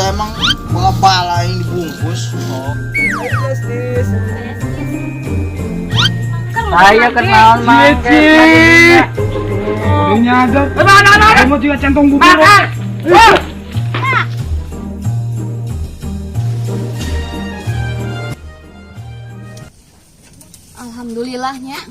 Da emang bala yang dibungkus. Oh. Tis. Ayo kenal mang. Ini nyadar. Kamu juga centong bubur. Alhamdulillahnya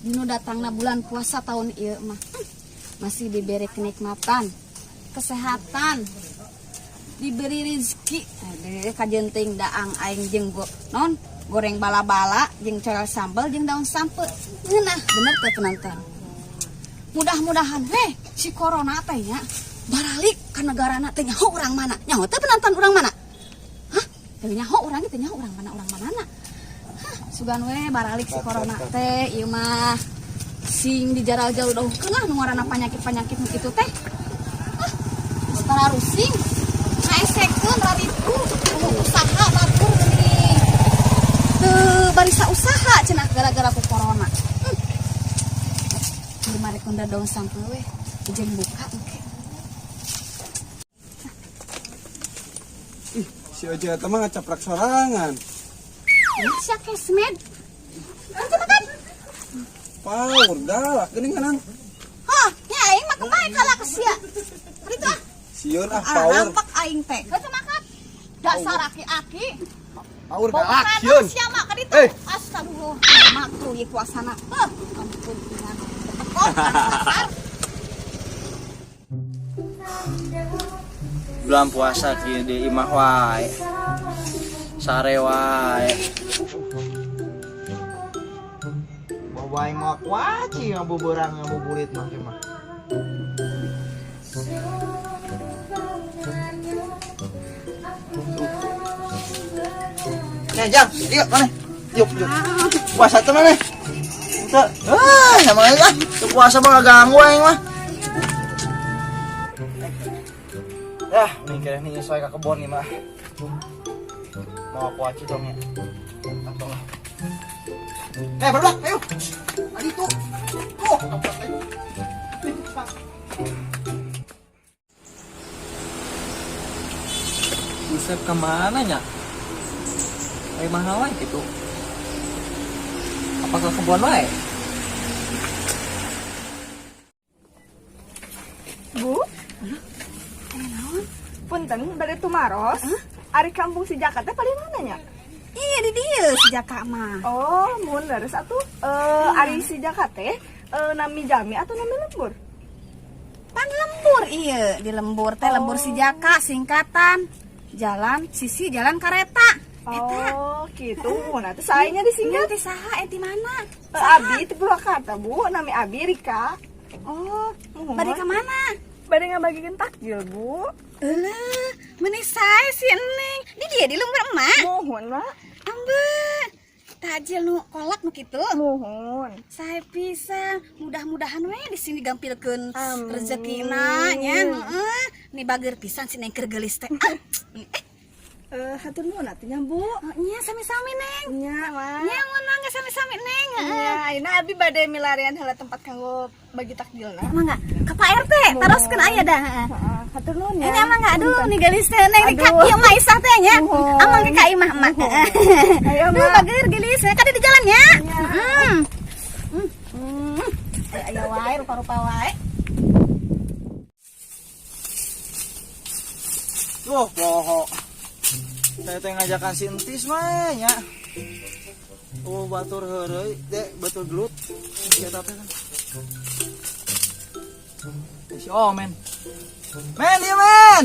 dinu datangna bulan puasa tahun ieu mah masih diberi kenikmatan, kesehatan, diberi rezeki. Aduh, kajenting daang aing jeung non goreng bala-bala jeung corel sambal jeung daun sampe. Ngeunah bener teh penonton. Mudah-mudahan heh si corona teh nya baralik ka negarana teh nyaho urang mana? Nyaho teh penonton urang mana? Hah? Teu nyaho urang teh nyaho urang mana urang manana? Sugan we baralik si corona teh ieu mah sing dijaral jauh jauh lah nu ngaranna panyakit-panyakit nu kitu teh. Ah, geus tararusing ngaesekeun raripu usaha batur geuning teu barisa usaha cenah gara-gara ku corona. Mari kunda daun sampe we jeung buka engke. Ih, si Ojo eta mah ngacaprak sorangan. Ini sia kesmed. Nanti makan. Power galak geuning kanan. Hah, nya aing mah kemae kalah ke sia. Kitu ah. Sieun ah Ah, power. rampak aing teh. Heuh makan. Dasar aki-aki. Power galak Bongkar sieun. sia mah ka ditu. Eh. Astagfirullah. Makruh ieu puasana. Heuh, ampun pisan. Tekon kasar. Bulan puasa kieu di imah wae. Sare wae. Bawa aing mau kuaci ngabuburang ngabuburit mah mah. Nih, Jang, yuk mana? Yuk, yuk. Puasa tuh mana? Itu, ah, sama aja. Tuh puasa mah ganggu aing mah. Yah, mikirnya nih nyesuai ke kebon nih mah. Mau aku aja dong ya. Atau lah. Berblak, ayo. Adi tuh. Oh, apa ayo. Buset kemana nya? Ayo mahal wae gitu. Apa ke kebun wae? Bu? Punten bade tumaros. Ari kampung si Jaka teh paling mana nya? Iya di dieu si Jaka mah. Oh, mun leres atuh. Ari si Jaka teh nami jami atau nami lembur? Pan lembur iya, di lembur teh lembur si Jaka singkatan. Jalan sisi jalan kareta. Eta. Oh, gitu. Nah, teh saenya disingkat. Teh saha eh di mana? Abi di Purwakarta, Bu. Nami Abi Rika. Oh, Muhun. bade ka mana? Bade ngabagikeun takjil, Bu. Eueuh, meuni sae si Neng. Di dieu di lembur emak. Muhun, Mak. Ambe. Takjil nu kolak nu kitu. Muhun. Sae pisan, mudah-mudahan we di sini gampilkeun Amin. rezekina nya, heeh. Ni bager pisan si Neng keur geulis teh. Ah, Hatur nuhun atuh nya, Bu. Oh, nya sami-sami Neng. Nya, Mak. Nya mun mangga sami-sami Neng. Heeh. Nya, ayeuna Abi bade milarian heula tempat kanggo bagi takjilna. Mangga ka Pak RT, taroskeun aya dah. Heeh. Heeh, hatur nuhun ya. Ini amang enggak aduh nih geulis teh Neng di Aduh. kaki emak Isah teh nya. Nuhun. Amang ke ka imah emak. Ayo, Duh, Mak. bager geulis kade di jalan nya. Heeh. Hmm. Aya wae rupa-rupa wae. Tuh, poho. Saya teh ngajakan si Entis mah nya. Oh, batur heureuy, dek batur gelut. Si eta teh kan. Si Omen. Men, dia men.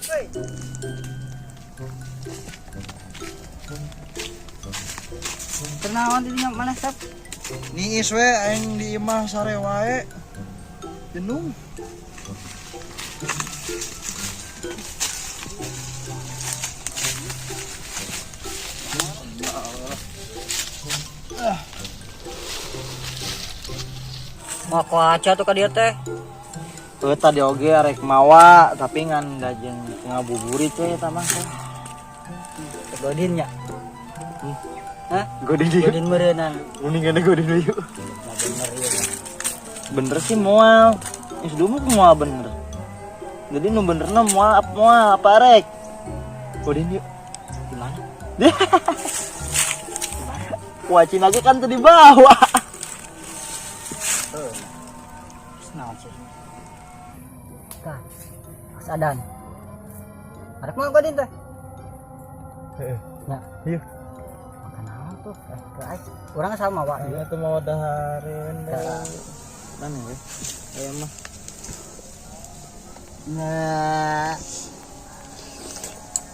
Hei. Kenaon di dinya maneh teh? Niis we aing di imah sare wae. Jenuh. Mau aku aja tuh ka dieu teh. Heuh tadi oge arek mawa tapi ngan da jeung ngabuburit we eta mah teh. Godin nya. Hah? Godin deui. Godin meureunnan. Mending gana godin deui. Nah, bener ieu mah. Bener sih moal. Geus dulu moal bener. Jadi nu benerna moal moal apa rek? Godin yuk. Di mana? Wacin lagi kan tadi bawa. Terus naon sih? Tah, Mas Adan. Arek mau godin teh? Heeh. Ya. Iya. Makan naon tuh? Ke ais. Urang sama wa. Iya tuh mau dahareun Mana ya? Ayam mah. Nah.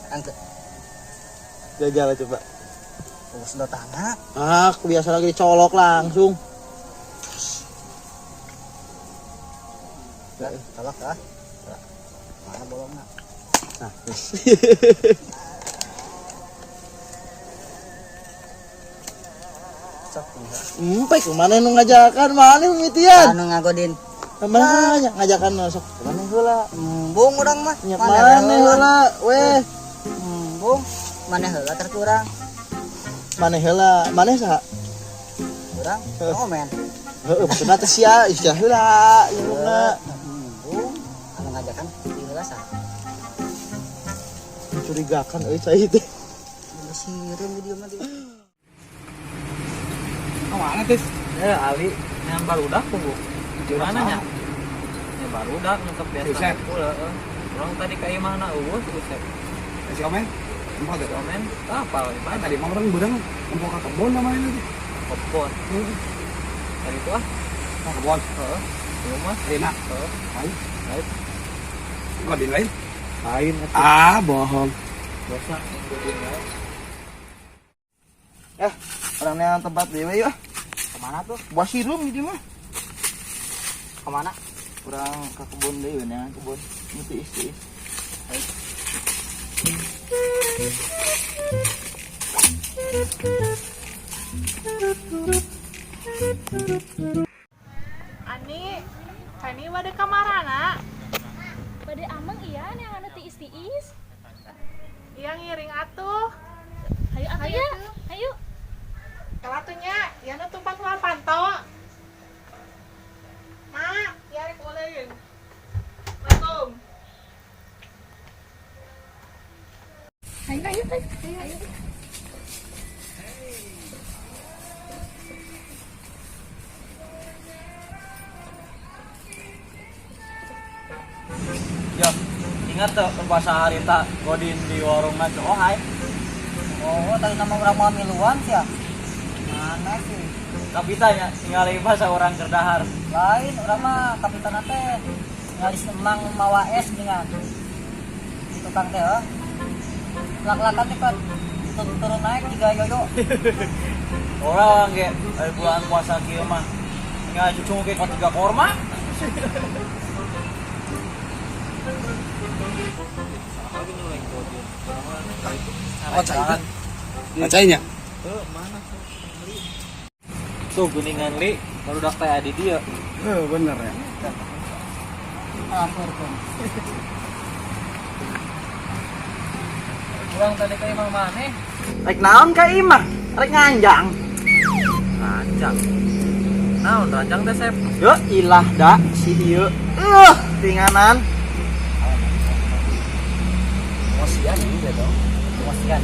Angke. Gagal coba. Oh, sedotanna. Ah, aku biasa lagi dicolok langsung. Lah, colok ah. Mana bolongna? Nah, terus. Sok. Empek mana nu ngajakan mana mimitian? Anu ngagodin. Mana ngajakan masuk? Mana heula? Embung urang mah. Nya mana heula weh? Embung. Mana heula terkurang? Mana heula? Mana saha? Urang komen. Heeh, maksudna teh sia istilah heula indungna. Embung. Anu ngajakan di heula saha? Mencurigakan euy cai teh. Sireum di dieu mah. Kemana tis? Ali yang barudak kubu. Di mana nya? Ya barudak nyetep biasa. Usep. Heeh. Urang tadi ka imahna eueuh si Usep. Si Omen? Empok tuh. Komen apa di mana? Tadi mah orang berang empok ke kebun namanya nanti. Kebon. Tadi itu ah, Ke kebun. heeh. Di rumah. Enak. Heeh. Lain. Lain. Godin lain? Lain Ah, bohong. Dosa godin lain. Orangnya tempat dewe yuk. Kemana tuh? Buah sirum gitu mah. Kemana? Kurang ke kebun dewe nya, kebun. Mesti isi. Ani, Ani bade kamarana? Bade ameng iya yang anu tiis-tiis. Iya ngiring atuh. Hayu atuh ya. Hayu. Kalau atuh nya, ya nu tumpang keluar pantau. Mak, ya rek ulin. Assalamualaikum. Hayu hayu hayu. Hayu. Yo, ingat tuh puasa harita godin di warung Najo hai. Oh, tadi nama urang mau miluan sih ya. Mana sih? Kapitanya tinggal bahasa orang kerdahar. Lain urang mah kapitan teh ngalis emang mawa es dengan di tukang teh heuh. Lak-lakan teh kan turun naik tiga yoyo. Orang ge bulan puasa kieu mah tinggal cucu ge ka tiga korma. Oh, cai. Cainya. Tuh geningan li barudak teh adi dieu. Eh, bener ya. Ampun. Urang tadi ka imah maneh. Rek naon ka imah? Rek nganjang. Ranjang. Naon ranjang teh Sep? Yo ilah da si ieu. Tinganan. Emosian ini dong. Emosian.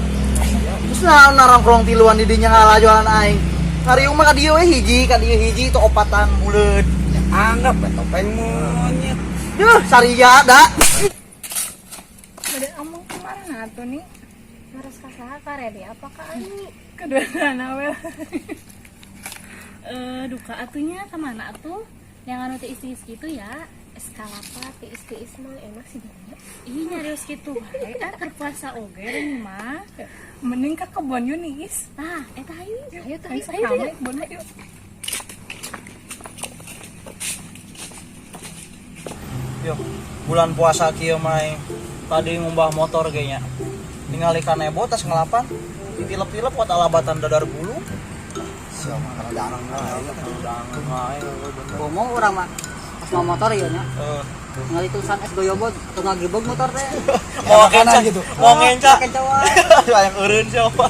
Terus naon narongkrong tiluan di dinya ngalah jualan aing. Ngariung mah ka dieu we hiji, ka dieu hiji itu opatan buleud. Anggap we topeng monyet. Duh, saria da. Bade ameng kamarana atuh nih? Harus ka saha ka Redi apa ka Ani? Kedua-duana we. Duka atunya kemana atuh? Yang anu tiis-tiis gitu ya. Es kalapa tiis-tiis mah enak sih banget. Ih nyarios gitu wae ah keur puasa oge ini mah. Mending ke kebon yuk nih, Is. Tah, eta hayu. Hayu tah, Ayo, hayu. rame kebon yuk. Yo, bulan puasa kieu mah tadi ngumbah motor kayaknya. Ningali kanebo tas ngelapan, ditilep-tilep kuat alabatan dadar bulu. Komo urang mah pas mau motor ieu nya. Ngali tulisan es goyobod atau ngagibog motor teh. Mau ngenca gitu. Mau ngenca. Kenca wae. Yang eureun siapa?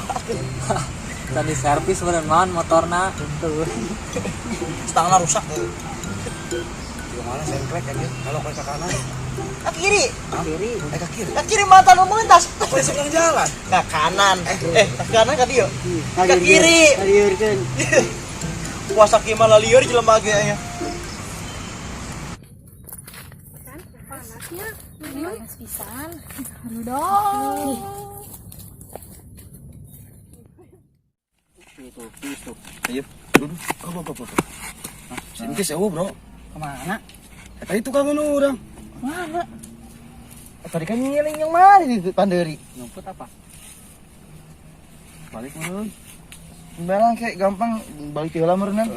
Tadi servis bener man motorna. Tuh. Stangna rusak tuh. Mana sengklek ya gitu. Kalau ke kanan, Ke kiri. ke kiri, ke kiri. Ke kiri mata nu mentas. Aku seberang jalan. Ke kanan. Ke kanan ka dieu. Ke kiri. Ngaliurkeun. Puasa kieu mah lalieur jelema ge aya. Panasnya. Panas pisan. Aduh dong. Ayo, duduk. Apa apa apa. Sini ke sewu, Bro. Kemana? Tadi tukang nu urang. Mana? Tadi kan ngiling yang mana di Panderi? Nyumput apa? Balik meureun. Barang kayak gampang balik ti heula meureunna.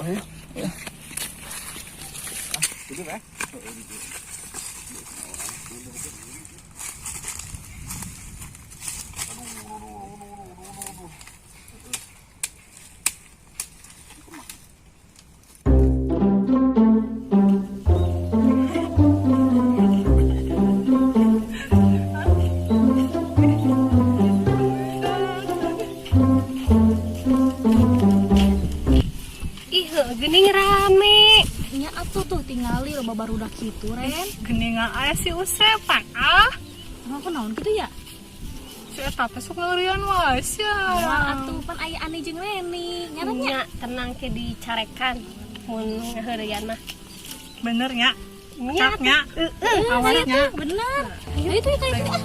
Duduk ya. Ih, heuh, geuning rame. Nya atuh tuh tingali loba barudak kitu, Ren. Geuning aya si Usep pan ah. Emang aku naon kitu ya? Si eta teh sok ngeureun wae sia. Moal atuh pan aya Ani jeung Leni. Nyaran nya. Nya, tenang ke dicarekan mun ngaheureyan mah. Bener nya. Nya, nya. Heeh, Awalnya bener. Ayo itu itu itu. Ah.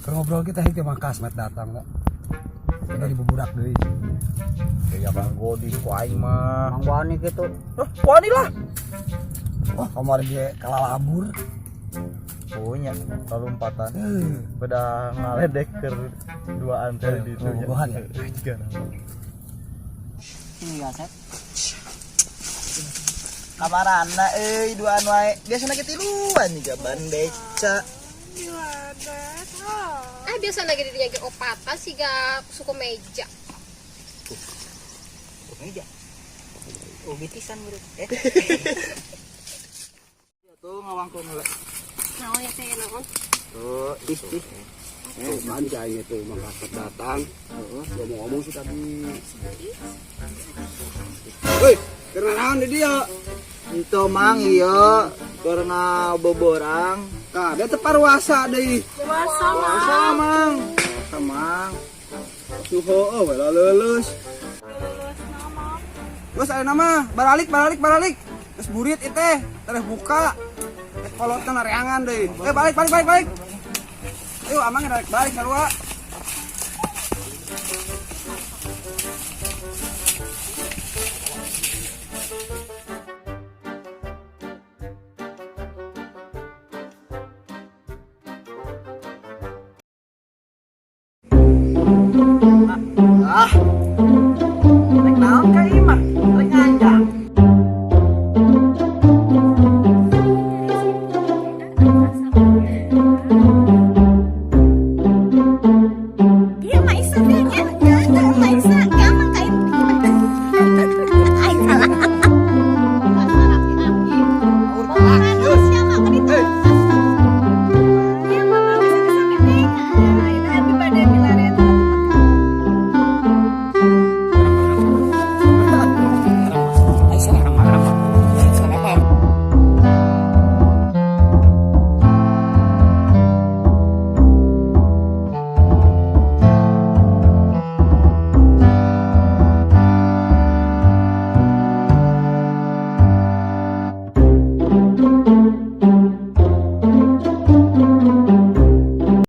Keur ngobrol kita heuh mah kasmet datang lah. Kita dibuburak deui. Kayak Bang Godin ku aing mah. Mang wani kitu. Hah, wani lah. Wah, kamari ge kalalabur. Punya lompatan. Heuh. Beda ngaledek ke duaan teh di itu nya. Bobogohan ya? Tiga nama. Ini ya, Sep. Kamarana euy duaan wae. Biasana ge tiluan juga ban beca. Ah, biasa lagi di dinya ge opatan siga suku meja. Meja. Oh, bitisan bro. Eh. Tuh ngawangkung heula. Naon ya teh naon? Tuh, Ih, ih. Manja ini tuh Mang Kasmet datang. Heeh, gua mau ngomong sih tadi. Woi, karena naon di dia? Itu mang iya karena boborang. Nah, dia teh parwasa deui. Puasa Puasa mang. Puasa mang. Tuh heueuh we leuleus. Terus ayeuna mah baralik baralik baralik. Terus burit itu terus buka. Kolotna nareangan deui. Eh balik balik balik balik. Ayo amang balik balik sarua.